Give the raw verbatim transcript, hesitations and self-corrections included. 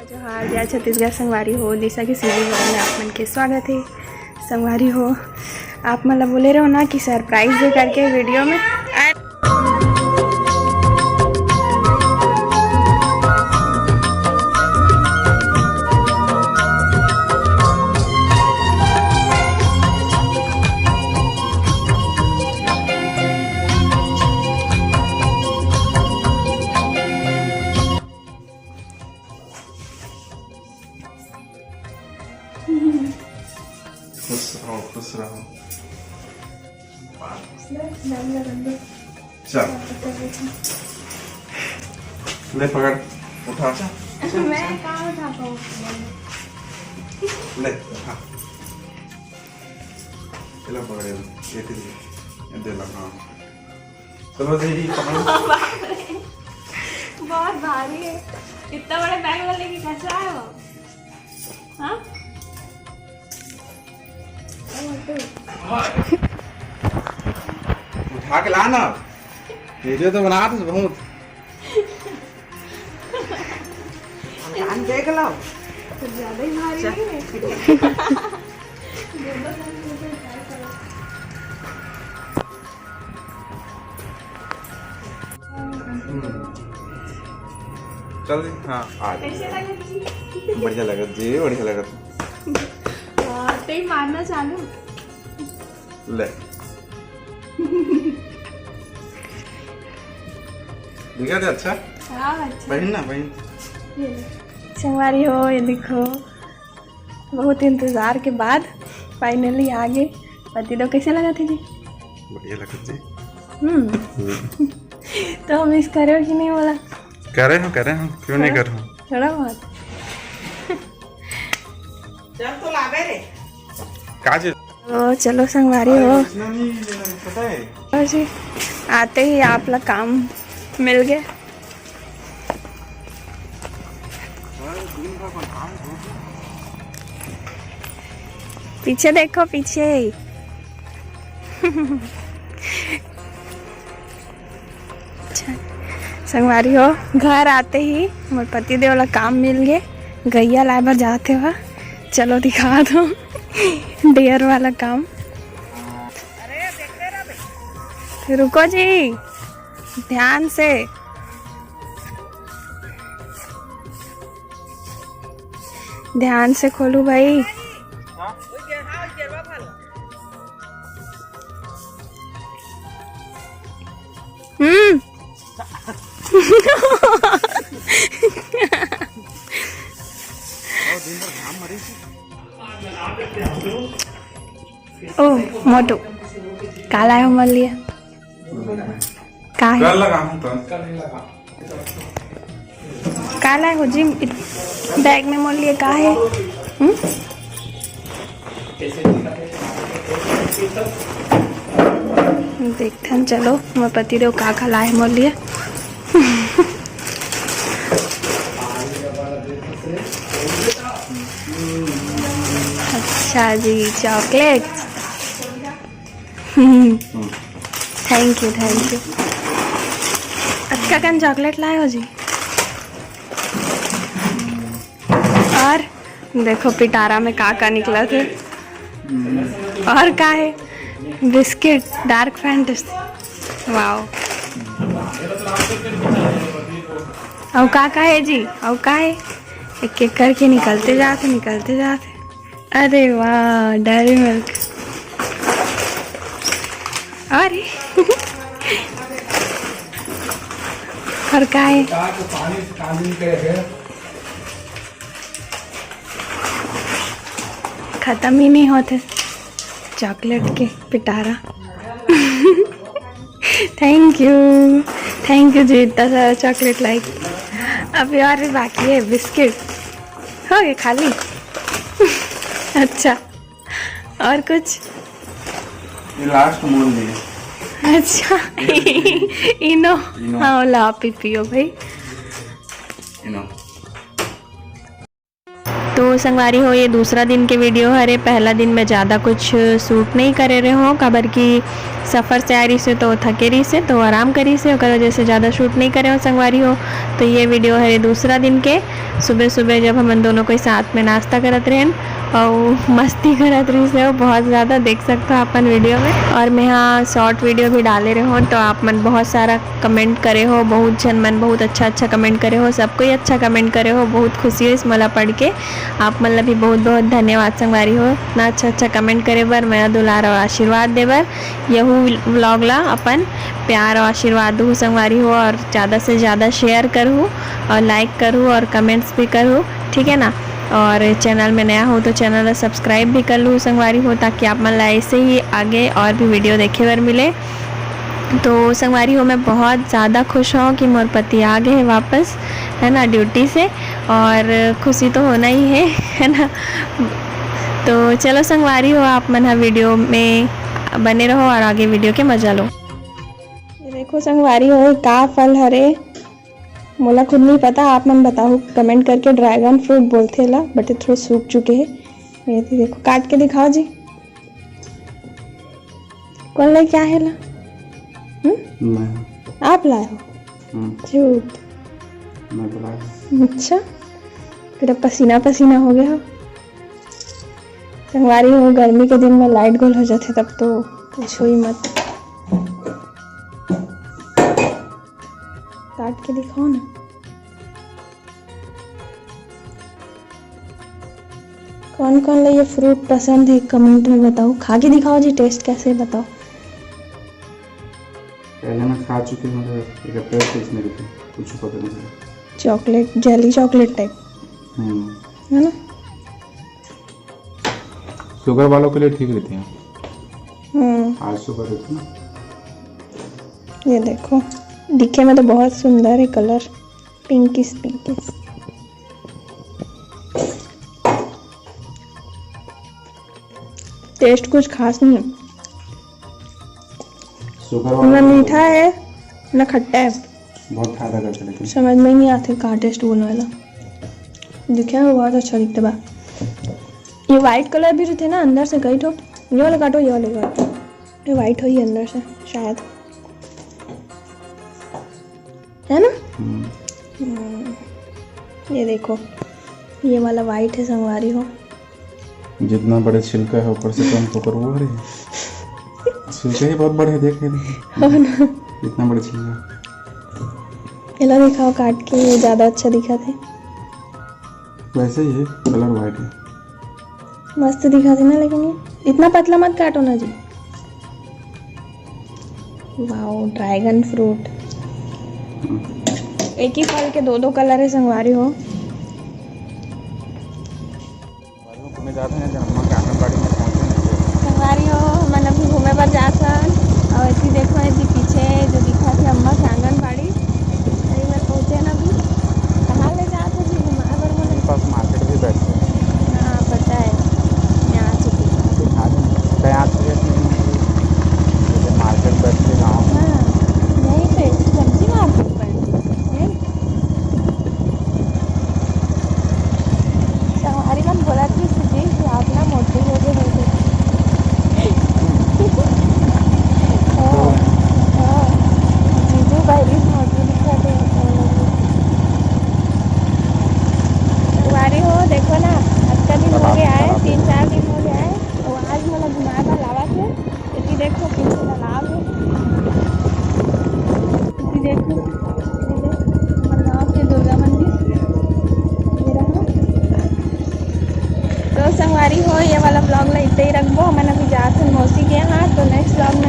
जोहार, जय छत्तीसगढ़ संगवारी हो, दिशा के सीधी vlog में आप मन के स्वागत है। संगवारी हो, आप मन ला बोले रहो ना कि सरप्राइज दे करके वीडियो में। खुश रहो, खुश रहो। चल, ले पकड़, उठा। मैं कहाँ उठा पाऊँ? ले, उठा। ये लो पकड़, ये ले, ये दे लो, हाँ। चलो जी, पकड़ो। बहुत भारी है। इतना बड़ा बैग लेके कैसे आए हो? हाँ? उठा के ला ना। वीडियो तो बना तू बहुत। कान देख लो। कुछ ज्यादा ही भारी चल। नहीं है। हम्म। चल दे, हाँ, आ जा। कैसे लगा जी? बढ़िया लगा जी, बढ़िया लगा। हाँ, ते ही मारना चालू। ले। दिखा दे अच्छा। हाँ, अच्छा। पहन ना, पहन। ये ले। संगवारी हो, ये देखो। बहुत इंतजार के बाद finally आ गे। पति देव, कैसे लगा थे जी? बढ़िया लगा थे। हम्म। हम्म। तो miss करे हो कि नहीं बोला? करे हो, करे हो, क्यों नहीं करे हो? थोड़ा बहुत। चल तो लागे रे। का चीज? तो चलो संगवारी हो। अरे, इसमें नहीं, पता है? और जी, आते ही आप ला काम मिल गया। पीछे देखो, पीछे। अच्छा, संगवारी हो, घर आते ही मोर पति देव ला काम मिल गे, गैया लाए बर जाते हुआ। चलो दिखा दो डेयर वाला काम। रुको जी, ध्यान से, ध्यान से खोलू भाई। हम्म। ओ मोटू, का लाए हो मोर लिए? का है? कल लगाहूं तो। का लाए हो जी? इत-, बैग में मोर लिए का है? हम्म? देखथन, चलो, मोर पति देव का का लाए मोर लिए। अच्छा जी, chocolate. Thank you, thank you। अतका कन चॉकलेट लाए हो जी? और देखो पिटारा में का का निकला थे। और का है? Biscuit, dark fantasy. वाओ। अउ का का है जी? अउ का है? एक एक करके निकलते जाते, निकलते जाते। अरे वाह, डेयरी मिल्क। अरे और का है? खत्म ही नहीं होते चॉकलेट के पिटारा। Thank you, thank you जी, इतना सारा चॉकलेट लाई। अभी और भी बाकी है, बिस्किट हो गए खाली। अच्छा, और कुछ? ये लास्ट मोर लिए। अच्छा। इनो। इनो। हाँ, ला पी पियो भाई। इनो। तो संगवारी हो, ये दूसरा दिन के वीडियो हरे। पहला दिन मैं ज़्यादा कुछ शूट नहीं करे रहे हों, काबर कि सफ़र से आए रहिसे तो थके रहिसे, तो आराम करिसे, ओकर वजह से ज़्यादा शूट नहीं करे हों संगवारी हो। तो ये वीडियो हरे दूसरा दिन के। सुबह सुबह जब हमन दोनों कोई साथ में नाश्ता करत रहेन और मस्ती करत रहिसे हो बहुत ज़्यादा, देख सकते हो अपन वीडियो में। और मैं हाँ शॉर्ट वीडियो भी डाले रहे हों, तो आप मन बहुत सारा कमेंट करे हो, बहुत झन मन बहुत अच्छा अच्छा कमेंट करे हो, सब कोई अच्छा कमेंट करे हो, बहुत खुशी होइस मोला पढ़ के। आप मन ला भी बहुत बहुत धन्यवाद संगवारी हो, इतना अच्छा अच्छा कमेंट करे बर, मया दुलार और आशीर्वाद दे बर। यहू व्लॉग ला अपन प्यार और आशीर्वाद दू संगवारी हो, और ज़्यादा से ज़्यादा शेयर करहू और लाइक करहू और कमेंट्स भी करहू, ठीक है ना। और चैनल में नया हो तो चैनल ला सब्सक्राइब भी कर लू संगवारी हो, ताकि आप मन ला ऐसे ही आगे और भी वीडियो देखे बर मिले। तो संगवारी हो, मैं बहुत ज़्यादा खुश हों कि मोर पति आ गए हैं वापस, है ना, ड्यूटी से, और खुशी तो होना ही है, है ना। तो चलो संगवारी हो, आप मन ह वीडियो में बने रहो और आगे वीडियो के मजा लो। ये देखो संगवारी हो, ये का फल हरे, मोला खुद नहीं पता, आप मन बताओ कमेंट करके। ड्रैगन फ्रूट बोलथे ला, but ये थोड़ा सूख चुके हैं। ये तो देखो, काट के दिखाओ जी। कौन लेके आए ला? हम्म? मैं। आप लाए हो? हम्म। झूठ। मैं तो लाया। अच्छा, पूरा पसीना पसीना हो गया हो। संगवारी हो, गर्मी के दिन में लाइट गोल हो जाथे, तब तो पूछो ही मत। काट के दिखाओ ना। कौन कौन ला ये फ्रूट पसंद है, कमेंट में बताओ। खा के दिखाओ जी, टेस्ट कैसे है बताओ। पहले मैं खा चुकी हूँ, मगर एक टेस्ट इसमें भी कुछ पता नहीं चला। Chocolate, jelly chocolate type. हम्म। है ना? शुगर वालों के लिए ठीक रहती हैं। हम्म। आज शुगर रहती है ना। ये देखो, दिखे में तो बहुत सुंदर है कलर, पिंकिश पिंकिश। टेस्ट कुछ खास नहीं है। शुगर वाला ना मीठा है ना खट्टा है। बहुत फायदा करता है लेकिन। समझ में नहीं आते का टेस्ट बोलने वाला। दिखे में बहुत अच्छा दिखता बा। ये व्हाइट कलर भी रहते ना अंदर से कई ठो। ये वाला काटो, ये वाला काटो। ये व्हाइट हो ही अंदर से शायद, है ना? हम्म। हम्म। ये देखो, ये वाला व्हाइट है संगवारी हो। जितना बड़े छिलका है ऊपर से कम तो करबो रे। छिलका ही बहुत बड़े है, देख रहे हैं। हो ना? इतना बड़े छिलका। एला दिखाओ काट के, ये ज्यादा अच्छा दिखा थे। वैसे ही है, कलर व्हाइट है। मस्त दिखा थे ना, लेकिन ये इतना पतला मत काटो ना जी। Wow, dragon fruit. एक ही फल के दो दो कलर है संगवारी हो। घूमे जाते हैं, जब अम्मा के आंगनबाड़ी में पहुंचे नहीं थे। संगवारी हो, हमन अभी घूमे बर जात हन। और एती देखो, एती पीछे जो दिखत हे अम्मा के आंगनबाड़ी, वही में पहुंचे ना अभी। कहाँ ले जात हो जी घुमाए बर मोला? मेरे पास मार्केट भी बैठ गए। हाँ, पता है, मैं आ चुकी हूँ। दिखा दूँ, कहीं आ चुके थे, जैसे मार्केट बैठ के गाँव। हाँ, यहीं पे सब्जी मार्केट बैठ गए। यहीं। संगवारी मन बोलत रहिस, "जीजू, आप ना मोटी हो गए हो।" हाँ, हाँ। जीजू भाई भी मोटी दिखत हे। संगवारी हो, देखो ना, अतका दिन हो गया है, तीन चार दिन हो गया है, तो आज मोला घुमाए बर लावत हे। एती देखो, पीछे तालाब हे। एती देखो, ये देखो, हमर गाँव के दुर्गा मंदिर। ये रहा। तो संगवारी हो, ये वाला vlog ला इतना ही रखबो। हमन अभी जात हन मौसी के यहाँ, तो next vlog में